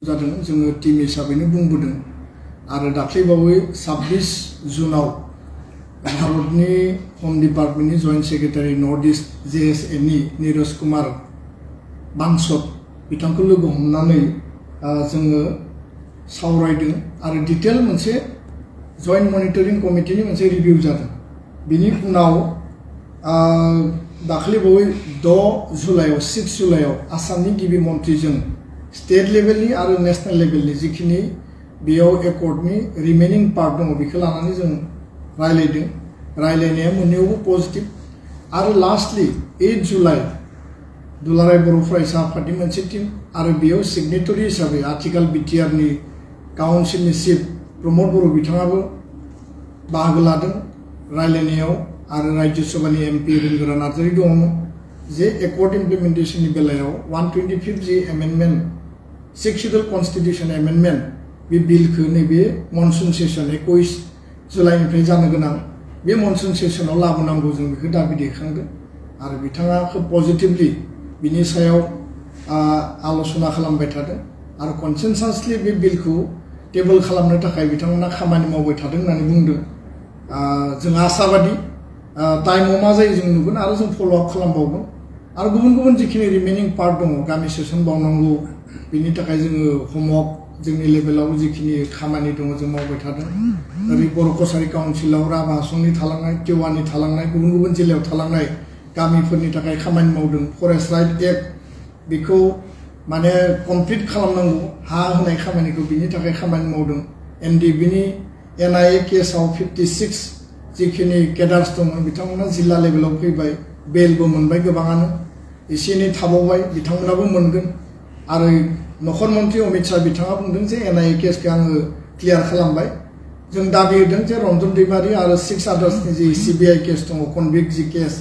जादों जोङो टीम हिसाबैनो बुंबोदों आरो दाख्लैबावै 26 जुनाव भारतनि होम डिपार्टमेन्टनि joint secretary north east JSA नि नीरज कुमार बांसत बिथांखौ लोगो हमनानै जोङो सावरायदों आरो डिटेल मोनसे जइन्ट मनिटरिं कमिटिनि मोनसे रिभिउ जादों बिनि उनाव दाख्लैबावै 6 जुलाइयाव 6 जुलाइयाव आसामनि गिबि मन्थ्रिजों स्टेट लेभेलनि आरो नेशनेल लेभेलनि जिखिनि बेयाव एकर्डनि रिमेनिं पार्ट दङ बेखौ लानानै जों रायलायदों रायलायनाया मोननैयावबो पजिटिभ आरो लास्टलि 8 जुलाइ दुलाराय बर' फरायसा आफादनि मोनसे टीम आरो बेयाव सिगनेटरि हिसाबै आथिखाल BTR नि काउन्सिलनि चिफ प्रमद बर' बिथाङाबो बाहागो लादों रायलायनायाव आरो राज्य सभानि MP रिंगोरा नार्जारी दङमोन जे एकर्ड इमप्लिमेन्टेशननि बेलायाव 125 जे amendment 6th schedule constitution amendment बे बिलखौ नैबे मनसुन सेसन 21 जुलाइनिफ्राय जानो गोनां बे मनसुन सेसनाव लाबोनांगौ जों बेखौ दाबि दैखांदों आरो बिथाङा खोब पजिटिभलि बिनि सायाव आलोचना खालामबाय थादों आरो कनसेनसासलि बे बिलखौ टेबल खालामनो थाखाय बिथांमोना खामानि मावबाय थादों होननानै बुंदों जों आशाबादि टाइमाव मा जायो जों नुगोन आरो जों फल' आप खालामबावगोन आरो गुबुन गुबुन जिखिनि रिमेनिं पार्ट दङ गामि सेसन बावनांगौ बिनि थाखाय जोङो होमवर्क जोंनि लेभेलाव जिखिनि खामानि दङ जों मावबाय थादों ओरै बर' कसारी काउन्सिलाव राभा हासंनि थालांनाय टिवानि थालांनाय गुबुन गुबुन जिल्लायाव थालांनाय गामिफोरनि थाखाय खामानि मावदों फरेस्ट राइट एक्ट बेखौ माने कमप्लिट खालामनांगौ हा होनाय खामानिखौ बिनि थाखाय खामानि मावदों NDB नि NIA केसाव 56 जिखिनि केडार्स दंमोन बिथांमोना जिल्ला लेभेलाव फैबाय बेलबो मोनबाय गोबाङानो एसे एनै थाबावबाय बिथांमोनाबो मोनगोन आरो नखर मन्थ्रि अमित शाह बिथाङा बुंदों जे NIA केसखौ आङो क्लियार खालामबाय जों दाबि होदों जे रन्जन दैमारि आरो 6 आदार्सनि जे CBI केस दङ कनभिक्ट जि केस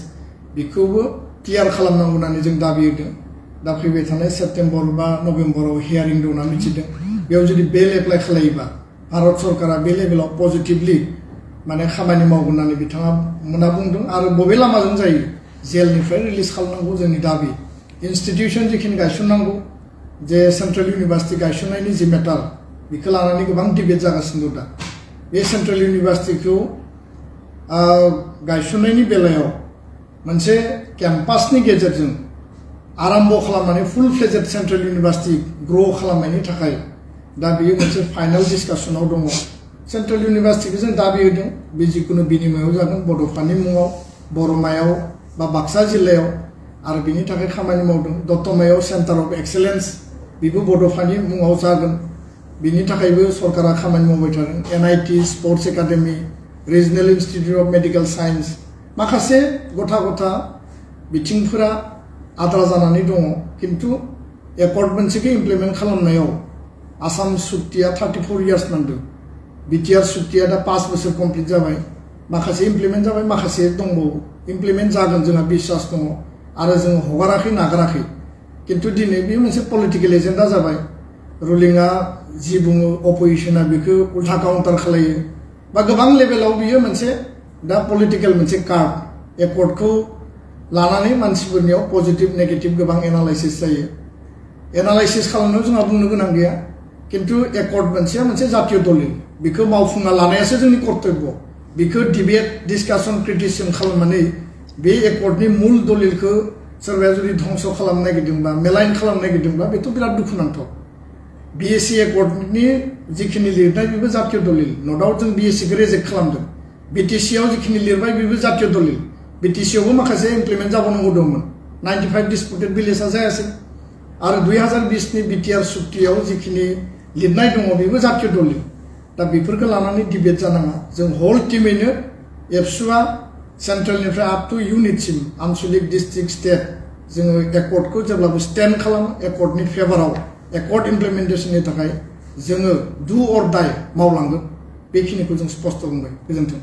बेखौबो क्लियार खालामनांगौ होननानै जों दाबि होदों दा फैबाय थानाय सेप्टेम्बर बा नभेम्बराव हियारिं दं होनना मिथिदों बेयाव जुदि बेल एप्लाइ खालायोबा भारत सरकारा बे लेभेलाव पजिटिभलि माने खामानि मावगोन होननानै बिथांमोना बुंदों आरो बबे लामाजों जायो जेलनिफ्राय रिलिज खालामनांगौ जोंनि दाबि इनस्टिट्यूशन जिखिनि गायसननांगौ जे सेन्ट्रेल इउनिभार्सिटि गायसननायनि जि मेटार बेखौ लानानै गोबां डिबेट जागासिनो दं दा बे सेन्ट्रेल इउनिभार्सिटिखौ गायसननायनि बेलायाव मोनसे केम्पासनि गेजेरजों आरम्भ खालामनानै फुल फ्लेजेड सेन्ट्रेल इउनिभार्सिटि ग्र' खालामनायनि थाखाय दा बेयो मोनसे फाइनाल डिसकासनाव दङ सेन्ट्रेल इउनिभार्सिटिखौ जों दाबि होदों बे जिखुनु बिनिमयाव जागोन बड'फानि मुङाव बरमायाव बा बाक्सा जिल्लायाव आरो बिनि थाखाय खामानि मावदों दतमायाव सेन्टार अफ एक्सेलेन्स बेबो बड'फानि मुङाव जागोन बिनि थाखायबो सरकारा खामानि मावबाय थादों NIT sports academy regional institute of medical science माखासे गथा गथा बिथिंफोरा आद्रा जानानै दङ किन्तु एकर्ड मोनसेखौ इमप्लिमेन्ट खालामनायाव आसाम सुक्तिया 34 इयार्स नांदों BTR सुक्तिया दा 5 बोसोर कमप्लिट जाबाय माखासे इमप्लिमेन्ट जाबाय माखासे दंबावो इमप्लिमेन्ट जागोन जोंहा बिश्वास दङ आरो जों हगाराखै नागाराखै किन्तु दिनै बे मोनसे पलिटिकेल एजेन्डा जाबाय रुलिंआ जि बुङो अपोजिशना बेखौ उल्था काउन्टार खालायो बा गोबां लेभेलाव बियो मोनसे दा पलिटिकेल मोनसे कार्ड एकर्डखौ लानानै मानसिफोरनियाव पजिटिभ नेगेटिभ गोबां एनालाइसिस जायो एनालाइसिस खालामनायाव जोंहा बुंनो गोनां गैया किन्तु एकर्ड मोनसेया मोनसे जातीय दलिल बेखौ मावफुंना लानायासो जोंनि कर्तब्य बेखौ डिबेट डिसकासन क्रिटिसिजम खालामनानै बे एकर्डनि मुल दलिलखौ सोरबाया जुदि धंस खालामनो नागिरदोंबा मेलाइन खालामनो नागिरदोंबा बेथ' बिराद दुखुनांथाव BSc एकर्डनि जिखिनि लिरनाय बेबो जातीय दलिल नो डाउट जों BSc खौ रिजेक्ट खालामदों BTC आव जिखिनि लिरबाय बेबो जातीय दलिल BTC आवबो माखासे इमप्लिमेन्ट जाबावनांगौ दंमोन 95 डिस्पुटेड भिलेजआ जायासै आरो 2020 नि BTR सुक्तियाव जिखिनि लिरनाय दङ बेबो जातीय दलिल दा बेफोरखौ लानानै डिबेट जानाङा जों होल टीमैनो एबसुआ सेन्ट्रेलनिफ्राय आप टु इउनिटसिम आनसलिक डिस्ट्रिक्ट स्टेट जोङो एकर्डखौ जेब्लाबो स्टेन्ड खालामो एकर्डनि फेभाराव एकर्ड इमप्लिमेन्टेशननि थाखाय जोङो डु अर डाइ मावलांगोन बेखिनिखौ जों स्पष्ट बुंबाय गोजोन्थों